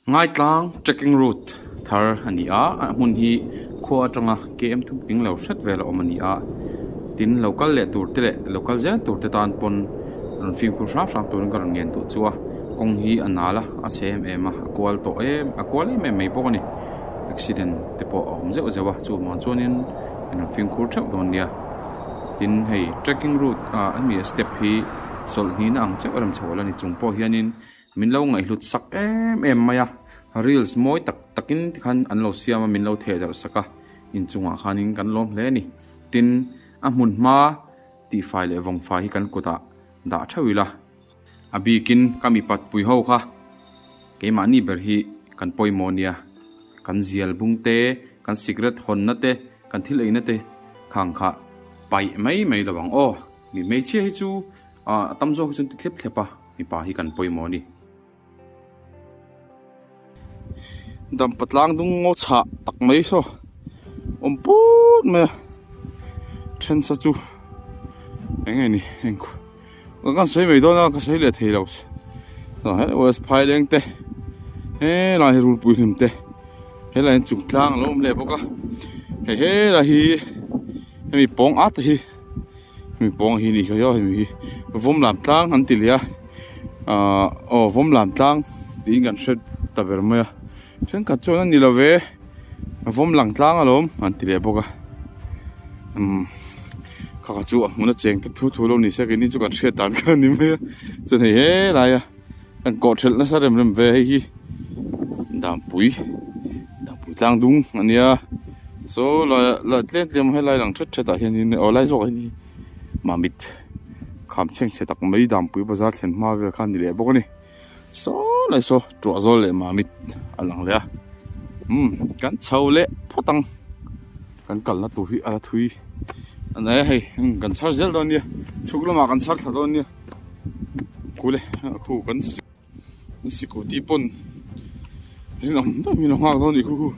Ngaitlang trekking route thar a ni a a hmun hi khua atanga km thum tling lo hret vel a awm a ni a tin lo kal leh tur te leh lo kal zel tur te tan pawn rawn fimkhur hrang hrang turin ka rawn ngen duh chu a kawng hi a nal a a chhe em em a a kual tawh em a kual em em mai bawk a ni accident te pawh a awm zeuh zeuh a chuvang chuanin in rawn fimkhur theuh dawn nia tin hei trekking route ah hemi step hi chawlhni na ang chiah a rem chho a la ni chung pawh hianin. Min lo ngaihhlut sak em em mai a, reels mawi tak takin tikhan an lo siam a, min lo theh darh sak a, inchungah khanin kan lawm hle a ni. Tin, a hmun hma tihfai leh vawngfai hi kan kutah dah theuh ila, a bikin ka mipat pui ho kha keimahni ber hi kan pawimawh nia, kan zial bung te, kan sikret hawnna te, kan thil eina te khang kha paih mai mai lo ang aw. Mi hmeichhia hi chu a tam zawk hi chuan ti thlep thlep a. Mipa hi kan pawimawh a ni. Dampa tlang dung ngaw chhah tak mai saw awm put mai a then sa chu eng nge ni eng ka kan sawi mai dawn a ka sawi leh thei lo west phai leng te helai hi rulpui hlim te helai hi chung tlang a lo awm leh bawk a hei helai hi hemi pawng at hi. Mi pawng hi ni kha hemi hi vawm lam tlang an ti leh a ahh aw vawm lam tlang tiin kan hre ta ber mai a thenkhat chuan a ni lo ve vawm lang tlang alawm an ti leh bawk a umm kha kha chu a hmun a cheng te thu thu lo ni se keini chu kan hriat dan kha a ni mai a chuan hei helai a kan kawh thelh nasa rem rem ve hei hi Dampui Dampui tlang dung a nia saw lai la tlem tlem helai lang that that ah hianin aw lai zawk ah hian mamit kham chhengchhe tak mai Dampui bazar thlen hma vel kha a ni leh bawk a ni saw lai saw tuah zawl leh mamit a lang leh a umm kan chho leh phawt ang kan kalna tur hi a la thui a ni a hei kan chhar zel dawn nia chhuk lamah kan chhar thla dawn nia. Kule a khu kan sikawti pawn rinawm deuh in a nghak dawn a ni khu khu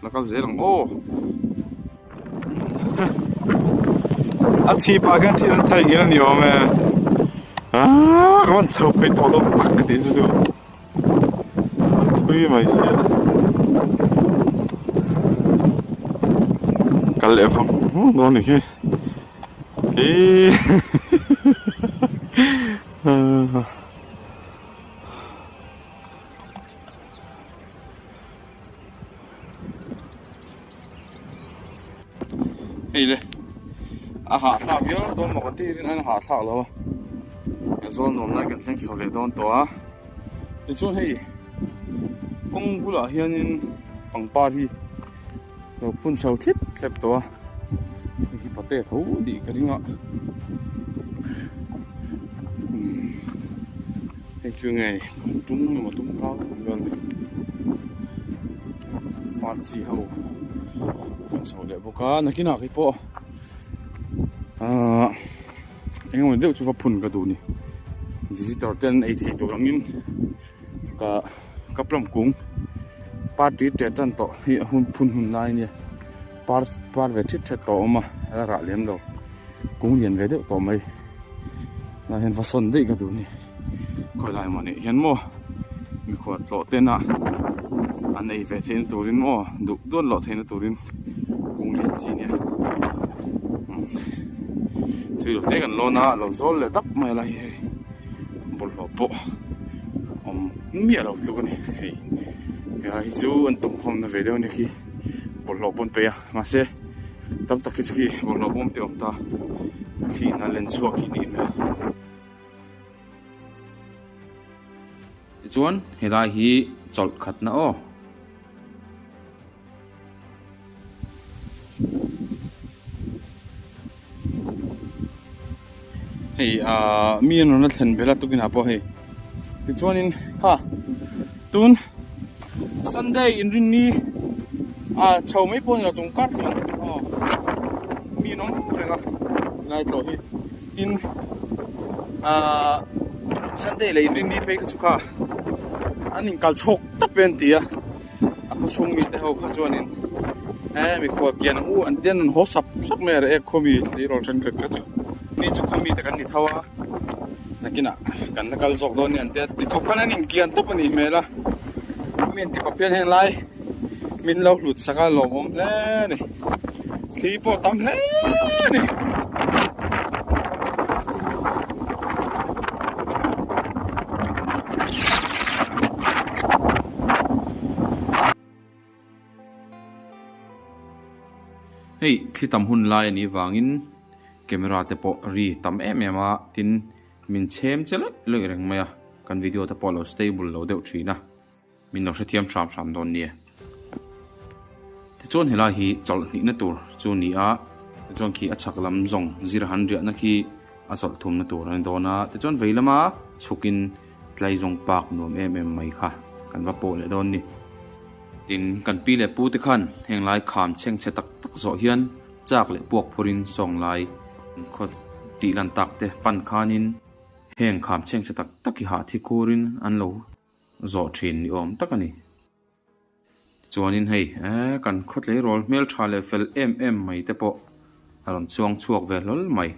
la kal zel ang aw a chhip ah khian thil an thai ngil a ni awm e aaa ka van chho phei tawh lo tak ka tih chu chu thui mai sia kal leh vang vang dawn a ni hi Hei le a hahthlak viau dawn maw kan tih rin a hahthlak lo a zawl nuam lai kan thleng chho leh dawn tawh a tichuan hei kawng bulah hianin pangpar hi lo phun chho thlep thlep tawh a hei hi pate tho tih ka ring a hei chu nge tum emaw tum kau tih vel a ni party ho an chho leh bawk a nakinah khi pawh ahh eng emaw deuh chu va phun ka duh a ni visitor te an ei theih tur angin ka ka plum kung party ṭe tan tawh hi a hun phun hun lai a nia par par ve ṭhit ṭhet tawh a awm a a la rah lem lo kung lian ve deuh tawh mai tunah hian va sawn daih ka duh a ni khawilai maw nih hian maw mikhual tlawh ten a an ei ve theihna turin maw duh duan loh theihna turin kung lian chi a nia tui lo te kan lawn a lo zawl leh dap mai a lai hi hei bawlhhlawh pawh awm miah lo tluk a ni hei helai hi chu an tumkhawm na ve deuh a ni khi bawlhhlawh pawn peih a mahse tam tak hi chu khi bawlhhlawh bawm te a awm ta thli in a len chhuak hi nih hmel. Tichuan helai hi chawlh khatna aw. Hei ahh mi an rawn la thlen belh a tukin ah pawh hei tichuanin kha tun Sunday inrinni ah chho mai pawh a ni lo tum kar thleng aw mi an awm reng a helai tlawh hi tin ahh Sunday leh inrinni phei kha chu kha an inkal chhawk tawp e an ti a. A khaw chhung mite ho kha chuanin he mikhual pian ang u an tia an rawn haw sap sap mai a reh e khaw mi tleirawl thenkhat kha chu ni chu khaw mite kan ni tho a. Nakinah kan la kal zawk dawn nia an tia tikhawp khan an inkian tawp a nih hmel a, mi in tikhawp hian heng lai min lo hlut sak a lawmawm hle a ni, thli pawh a tam hle a ni. Hei thli tam hun lai a nih vangin camera te pawh ri tam em em a tin min chhem che lawih lawih reng mai a kan video te pawh a lo stable lo deuh thin a min lo hrethiam hram hram dawn nia. Tichuan helai hi chawlh hnihna tur chu a ni a tichuan khi a chhak lam zawng zir han riahna khi a chawlh thumna tur a ni dawn a tichuan vei lama chhukin Tlaizawng park nuam em em mai kha kan va pawh leh dawn ni. Tin, kan pi leh pu te khan heng lai kham chheng chhe tak tak zawh hian chak leh puak phurin sawng lai khaw tih lan tak te pan khanin heng kham chheng chhe tak tak hi hah thi khurin an lo zawh thin ni awm tak a ni. Tichuanin hei eh kan khaw tleirawl hmeltha leh fel em em mai te pawh a rawn chuang chhuak ve hlawl mai.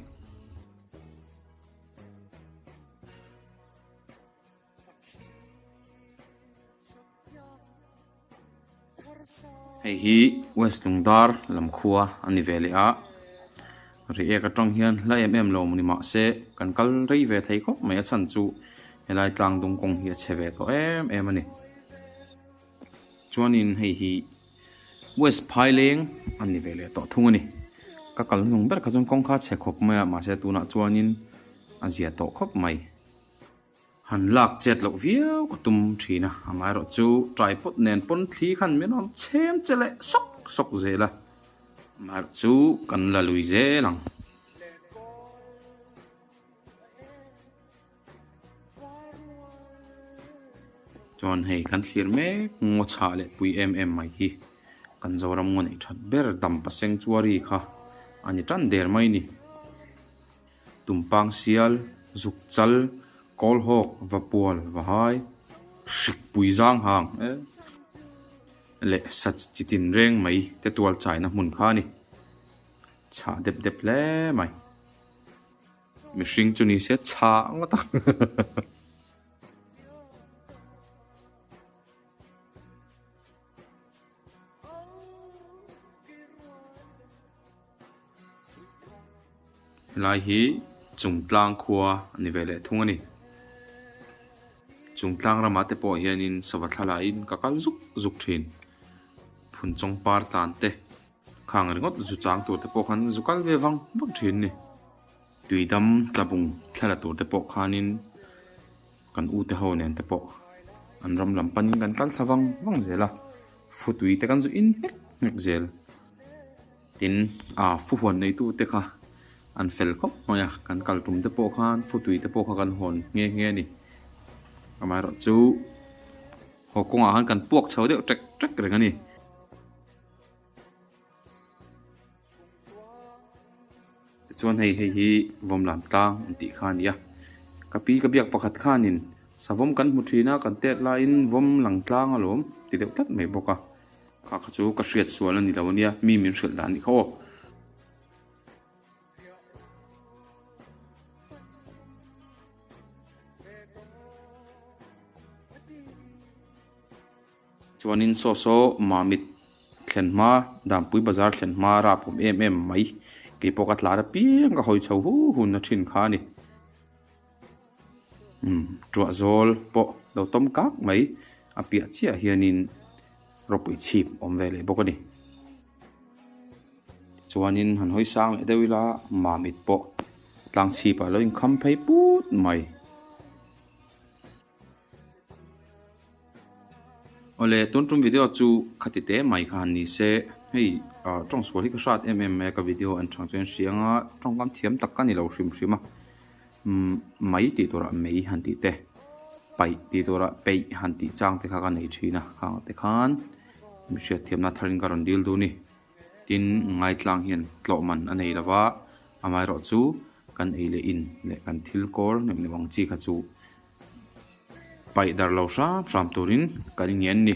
Hei hi West Lungdar lam khua a ni ve leh a, Reiek atang hian hla em em lo ni mahse kan kal rei ve thei khawp mai a chhan chu helai tlang dung kawng hi a chhe ve tawh em em a ni. Chuanin hei hi West Phaileng a ni ve leh tawh thung a ni. Ka kal hnung ber kha chuan kawng kha a chhe khawp mai a mahse tunah chuanin a zia tawh khawp mai. Han lak chet loh viau ka tum thin a, amaherawh chu tripod nen pawn thli khan min rawn chhem che leh sawk sawk zel a, amaherawh chu kan la lui zel ang. Chuan hei kan thlir mek ngaw chhah leh pui em em mai hi kan Zoram ngaw neih that ber Dampa Sanctuary kha a ni tan der mai ni. Tumpang sial, zuk chal, kawlhawk, vapual, vahai, hrikpui zang hang leh sa chi tin reng mai te tual chaina hmun kha a ni. Chhah dep dep hle mai. Mihring chu ni se chhah ngawt a. Helai hi Chungtlang khua a ni ve leh thung a ni. Chungtlang ramah te pawh hianin sava thlalaiin ka kal zuk zuk thin. Phunchawng par tlan te khang ringawt zu chang tur te pawh khan zu kal ve vang vang thin a ni. Tuidam tlabung thla la tur te pawh khanin kan u te ho nen te pawh an ram lam panin kan kal thla vang vang zel a, futui te kan zu in nghek nghek zel. Tin, ah fuhuan neitu te kha an fel khawp mai a, kan kal tum te pawh khan futui te pawh kha kan hawn nghe nghe a ni. Amaherawh chu haw kawngah khan kan puak chho deuh ṭek ṭek reng a ni. Tichuan hei hei hi vawmlam tlang an tih kha a ni a, ka pi ka biak pakhat khanin savawm kan hmu thin a kan tet laiin vawm lang tlang alawm ti deuh tlat mai bawk a, kha kha chu ka hriat sual a ni lo ania mi min hrilh dan nih kha aw. Chuanin saw saw Mamit thlen hma Dampui bazar thlen hma rap awm em em mai keipawh ka tlar apiang ka hawi chho hu hu na thin kha a ni. Umm tuah zawl pawh lo tawm kak mai a piah chiah hianin rawpui chhip awm ve leh bawk a ni. Chuanin han hawi sang leh deuh ila Mamit pawh tlang chhipah lo inkham phei put mai. Awle tun tum video chu khati te mai kha han ni se hei ah tawng sual hi ka hrat em em mai a ka video an chang chuan hria anga tawngkam thiam tak ka ni lo hrim hrim a umm mai tih turah mei han tih te paih tih turah peih han tih chang te kha ka nei thin a khang te khan mi hriatthiamna tharin ka rawn dil dun a ni tin ngaitlang hian tlawh man a nei lo va amaherawhchu kan ei leh in leh kan thil kawl neuh neuh ang chi kha chu. Paih dar lo hram hram turin kan ngen ni.